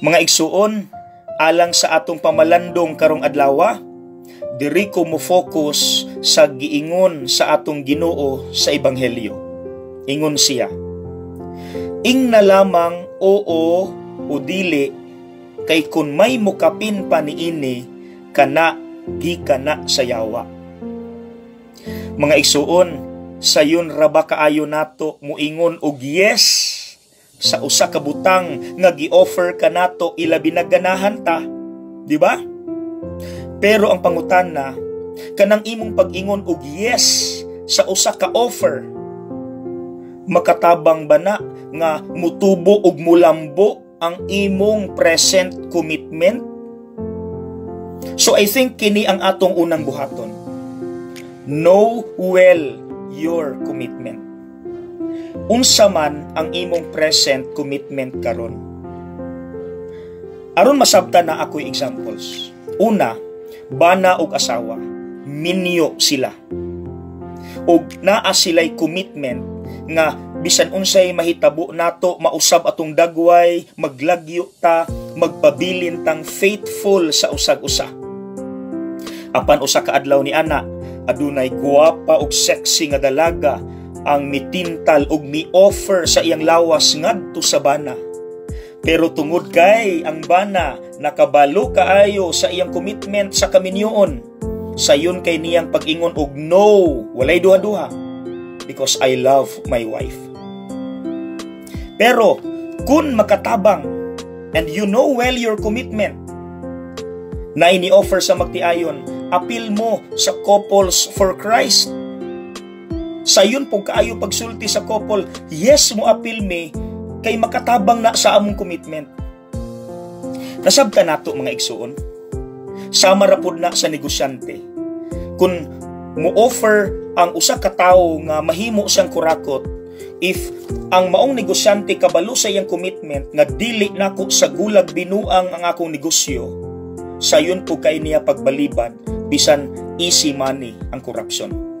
Mga igsuon, alang sa atong pamalandong karong adlawa, diri ko mo focus sa giingon sa atong Ginoo sa Ebanghelyo. Ingon siya, "Ingna lamang oo o dili, kay kun may mukapin pa niini, kana gikan na sa yawa." Mga igsuon, sayon ra ba kaayo nato muingon og yes sa usa ka butang nga gi-offer kanato, ilabi na ganahan ta, di ba? Pero ang pangutana, kanang imong pag-ingon og yes sa usa ka offer, makatabang ba na nga mutubo og mulambo ang imong present commitment? So I think kini ang atong unang buhaton. Know well your commitment. Unsa man ang imong present commitment karon? Aron masabtan na ako'y examples. Una, bana og asawa, minyo sila. Og naa sila'y commitment nga bisan unsay mahitabo nato, mausab atong dagway, maglagyo ta, magpabilin tang faithful sa usag usa. Apan usa ka adlaw ni ana, adunay guwapa og sexy nga dalaga ang mitintal og mi-offer sa iyang lawas ngadto sa bana. Pero tungod kay ang bana nakabalo kaayo sa iyang commitment sa kaminyoon, sayon kay niyang pag-ingon og no, walay duha-duha, because I love my wife. Pero kung makatabang and you know well your commitment na ini-offer sa magtiayon, apil mo sa Couples for Christ. Sayon po kaayo pagsulti sa couple, "Yes, mo apil mi kay makatabang na sa among commitment." Nasabtan nato, mga igsuon. Sama ra pud na sa negosyante. Kung mo offer ang usa ka tawo nga mahimo siyang kurakot, if ang maong negosyante kabalo sa iyang commitment nga dili nako sa gulag binuang ang akong negosyo, sayon po kay niya pagbalibad bisan easy money ang corruption.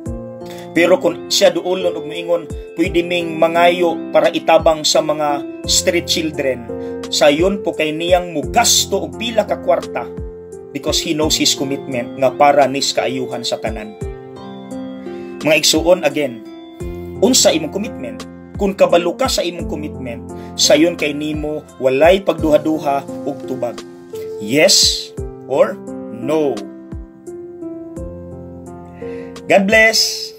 Pero kung siya duolon og moingon, "Pwede ming mangayo para itabang sa mga street children," sayon po kay niyang mugasto og pila ka kwarta because he knows his commitment nga para nis kaayuhan sa tanan. Mga igsuon, again, unsa imong commitment? Kung kabalo ka sa imong commitment, sayon kay nimo walay pagduha-duha og tubag. Yes or no. God bless.